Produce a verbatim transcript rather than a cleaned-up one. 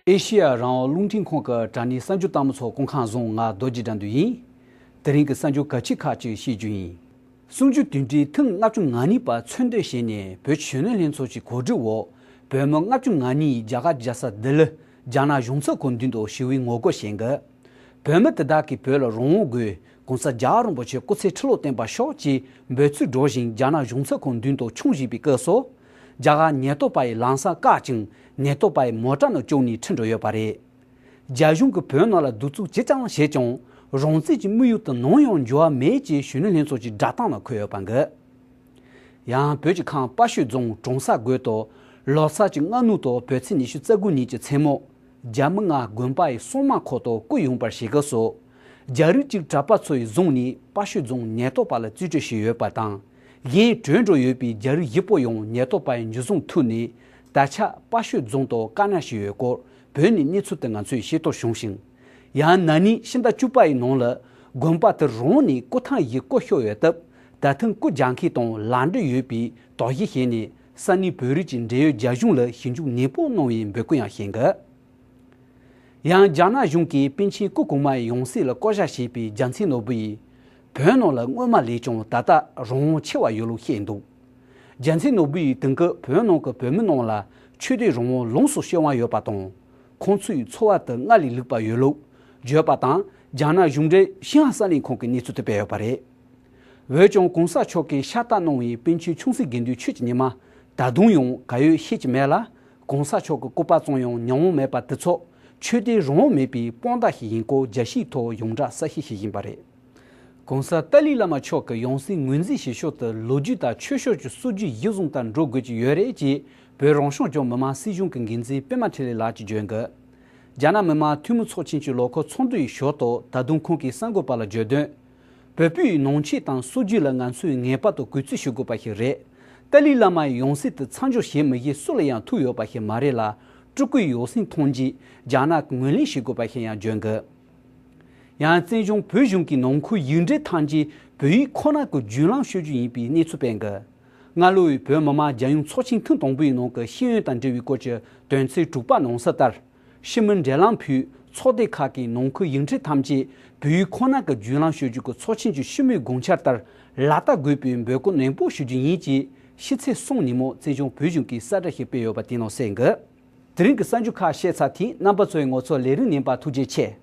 ཨེ་ཤེ་ཡ་རང་དབང་རླུང་འཕྲིན་ཁང་གི་དྲ་གནས་གསར་འགྱུར་ལྟ་མི་ཚོ་སྐུ་ཁམས་བཟང་། ང་རྡོ་རྗེ་དགྲ་འདུལ་ཡིན། དེ་རིང་གི་གསར་འགྱུར་གལ་ཆེ་ཁག་ཅིག་བཤད་རྒྱུ་ཡིན། གསུམ་བཅུའི་དུས་དྲན་ཐེངས་ལྔ་བཅུ་ང་གཉིས་པ་མཚོན་དོན་བྱས་ནས། བོད་ཀྱི་གཞོན་ནུ་ལྷན་ཚོགས་ཀྱི་གོ་སྒྲིག་འོག་བོད་མི་ལྔ་བཅུ་ང་གཉིས་ཡིས་རྒྱ་གར་རྒྱལ་ས་ལྡི་ལི་རྒྱ་ནག་གཞུང་ཚབ་ཁང་མདུན་དུ་ཞི་བའི་ངོ་རྒོལ་བྱས་འདུག་བོད་མི་དེ་དག་གིས་བོད་ལ་རང་དབང་དགོས། གོང་ས་རྒྱལ་བ་རིན་པོ་ཆེ་སྐུ་ཚེ་ཁྲི་ལོ་བརྟན་པར་ཤོག་ཅེས་འབོད་ཚིག་སྒྲོག་བཞིན་རྒྱ་ནག་གཞུང་ཚབ་ཁང་མདུན་དུ་མཆོང་བཞིན་པའི་སྐབས་སུ། རྒྱ་གར་ཉེན་རྟོག་པ་ཡིས་ལམ་སང་བཀག་ཅིང་། ཉེན་རྟོག་པ་ཡི་མོ་ཊ་ནང་བཅུག་ནས་ཁྲིད་འགྲོ་ཡོད་པ་རེད། རྒྱ་གཞུང་གིས་བོད་ནང་ལ་གདུག་རྩུབ་ཇི་ཙམ་བྱས་ཀྱང་། རང་བཙན་གྱི་དམིགས་ཡུལ་དུ་ནམ་ཡང་འགྱུར་བ་མེད་ཅེས་གཞོན་ནུ་ལྷན་ཚོགས་ཀྱི་བསྒྲགས་གཏམ་ནང་འཁོད་ཡོད་པ་འགི། ཡང་བོད་ཀྱི་ཁམས་དཔའ་ཤོད་རྫོང་གྲོང་གསར་དགོན་དུ་ལོ་གསར་གྱི་སྔ་ནུབ་དང་བོད་ཚེས་ཉི་ཤུ་རྩ་དགུ་ཉིན་གྱི་མཚན་མོ། རྒྱ་མི་ལྔ་དགོན་པ་ཡི་གསང་དམག་ཁོག་ཏུ་བསྐུལ་ཡོང་བར་བྱེད་སྐབས་སུ། རྒྱ་རིགས་གཅིག་གྲྭ་པ་ཚོ་ཡིས་བཟུང་ནས་དཔའ་ཤོད་རྫོང་ཉེན་རྟོག་པ་ལ་རྩིས་སྤྲོད་བྱས་ཡོད་པ་དང་། གཞན་བྲོས་འགྲོ་ཡོད་པའི་རྒྱ་རིགས་བཞི་པོ་ཡང་ཉེན་རྟོག་པ་ཡིས་འཇུ་བཟུང་ཐུབ་ནས། ད་ཆ་དཔའ་ཤོད་རྫོང་དུ་བཀག་ཉར་བྱས་ཡོད་སྐོར་བོད་ནས་གནས་ཚུལ་དེ་ང་ཚོས་ཤེས་རྟོགས་བྱུང་ཞིང་། ཡང་ན་ནིང་ཕྱི་ཟླ་བཅུ་པ་ཡི་ནང་ལ་དགོན་པ་དེ་རང་ནས་སྐུ་ཐང་བཞི་སྐུ་ཤོར་ཡོད་སྟབས། ད་ཐེངས་སྐུ་རྒྱག་མཁན་དང་ལག་འབྲེལ་ཡོད་པའི་དོགས་གཞི་བྱས་ནས། ས་གནས་བོད་རིགས་ཀྱི་འབྲེལ་ཡོད་རྒྱ་གཞུང་ལ་ཞིབ་འཇུག་ནན་པོ་གནང་བའི་འབོད་སྐུལ་ཡང་བྱས་འདུག་ཡང་རྒྱ་ནག་གཞུང་གིས་པཎ་ཆེན་སྐུ་གོང་མ་ཡི་ཡང་སྲིད་ལ་བསྐོ་བཞག་བྱས་པའི་རྒྱལ་མཚན་ནོར་བུ་ཡིས་བོད་ནང་ལ་སྔོན་མ་ལས་ཀྱང་ད་ལྟ་རང་དབང་ཆེ་བ་ཡོད་ལུགས་བཤད་འདུག་རྒྱལ་མཚན་ནོར་བུ་ཡིས་དེང་སྐབས་བོད་ནང་གི་བོད་མི་རྣམས་ལ་ཆོས་དད་རང་དབང་ལོངས་སུ་སྤྱོད་དབང་ཡོད་པ་དང་། ཁོང་ཚོའི་འཚོ་བ་དེ་སྔར་ལས་ལེགས་པ་ཡོད་ལུགས་བརྗོད་པ་དང་། རྒྱ་ནག་གཞུང་འབྲེལ་ཤིན་ཧྭ་གསར་ལམ་ཁང་གིས་གནས་ཚུལ་དེ་སྤེལ་ཡོད་པ་རེད། འོན་ཀྱང་གོང་ས་མཆོག་གིས་ཤ་སྟག་གནང་བའི་པཎ་ཆེན་ཆུང་སྲིད་དགེ་འདུན་ཆོས་ཀྱི་ཉི་མ་ད་དུང་ཡང་ག་ཡོད་ཤེས་ཀྱི་མེད་ལ། གོང་ས་མཆོག་གི་སྐུ་པར་ཙམ་ཡང་ཉམས་མྱོང་མེད་པ་དེ་ཚོ་ཆོས་དད་རང་དབང་མེད་པའི་དཔང་རྟགས་ཤིག་ཡིན་སྐོར་རྒྱལ་སྤྱིའི་ཐོག་ཡོངས་གྲགས་གསལ་བཤད་བྱེད་བཞིན་པ་རེད། གོང་ས་ཏཱ་ལའི་བླ་མ་མཆོག་གི་ཡང་སྲིད་ངོས་འཛིན་བྱེད་ཕྱོགས་དེ་ལོ་རྒྱུས་དང་ཆོས་ཕྱོགས་ཀྱི་སྲོལ་རྒྱུན་གཞིར་བཟུང་ལྟར་འགྲོ་དགོས་ཀྱི་ཡོད་རེད་ཅེས་བོད་རང་སྐྱོང་ལྗོངས་མི་དམངས་སྲིད་གཞུང་གི་འགན་འཛིན་པད་མ་འཕྲིན་ལས་ལགས་ཀྱིས་བརྗོད་འདུག་རྒྱ་ནག་མི་དམངས་འཐུས་མི་ཚོགས་ཆེན་གྱི་ལོ་འཁོར་ཚོགས་འདུ་ཡི་ཞོར་དུ་ད་དུང་ཁོང་གིས་གསར་འགོད་པ་ལ་བརྗོད་དོན། བོད་པའི་ནང་ཆོས་དང་སྲོལ་རྒྱུན་ལ་ང་ཚོས་ངེས་པར་དུ་གུས་བརྩི་ཞུ་དགོས་པ་ཞིག་རེད། ཏཱ་ལའི་བླ་མ་ཡི་ཡང་སྲིད་དེ་མཚམས་འཇོག་བྱེད་མི་བྱེད་སུ་ལ་ཡང་ཐུག་ཡོད་པ་ཞིག་མ་རེད་ལ། སྤྲུལ་སྐུའི་ཡང་སྲིད་མཐོང་རྗེས་རྒྱ་ནག་གིས་ངོས་ལེན་བྱེད་དགོས་པ་ཞིག་ཡང་བརྗོད་འདུག་ཡང་བཙན་བྱོལ་བོད་གཞུང་གིས་ནང་ཁུལ་ཡིག་འབྲེལ་ཐམས་ཅད་བོད་ཡིག་ཁོ་ན་གི་བརྒྱུད་ལམ་སྤྱོད་རྒྱུ་ཡིན་པའི་གནས་ཚུལ་སྤེལ་འདུག་སྔ་ལོའི་བོད་མི་མང་རྒྱལ་ཡོངས་ཚོགས་ཆེན་ཐེངས་དང་པོའི་ནང་གི་ཤེས་ཡོན་དང་འབྲེལ་བའི་སྐོར་གྱི་དོན་ཚན་དྲུག་པ་ནང་གསལ་ལྟར། ཤེས་མི་འབྲེལ་ལམ་ཕུད་ཚོགས་སྡེ་ཁག་གིས་ནང་ཁུལ་ཡིག་འབྲེལ་ཐམས་ཅད་བོད་ཡིག་ཁོ་ན་གི་བརྒྱུད་ལམ་སྤྱོད་རྒྱུ་གི་ཚོགས་ཆེན་གྱི་སྤྱི་མོས་དགོངས་འཆར་ལྟར་ལག་བསྟར་དགོས་པའི་འབོད་སྐུལ་ནན་པོ་ཞུ་རྒྱུ་ཡིན་ཅེས་ཕྱི་ཚེས་གསུམ་ཉིན་མོ་བཙན་བྱོལ་བོད་གཞུང་གིས་གསལ་བསྒྲགས་ཤིག་སྤེལ་ཡོད་པ་དེའི་ནང་གསལ་འདུག་དེ་རིང་གི་གསར་འགྱུར་ཁག་བཤད་ཚར་ཐལ། རྣམ་པ་ཚོས་ང་ཚོར་ལས་རིམ་ཉན་པར་ཐུགས་རྗེ་ཆེ།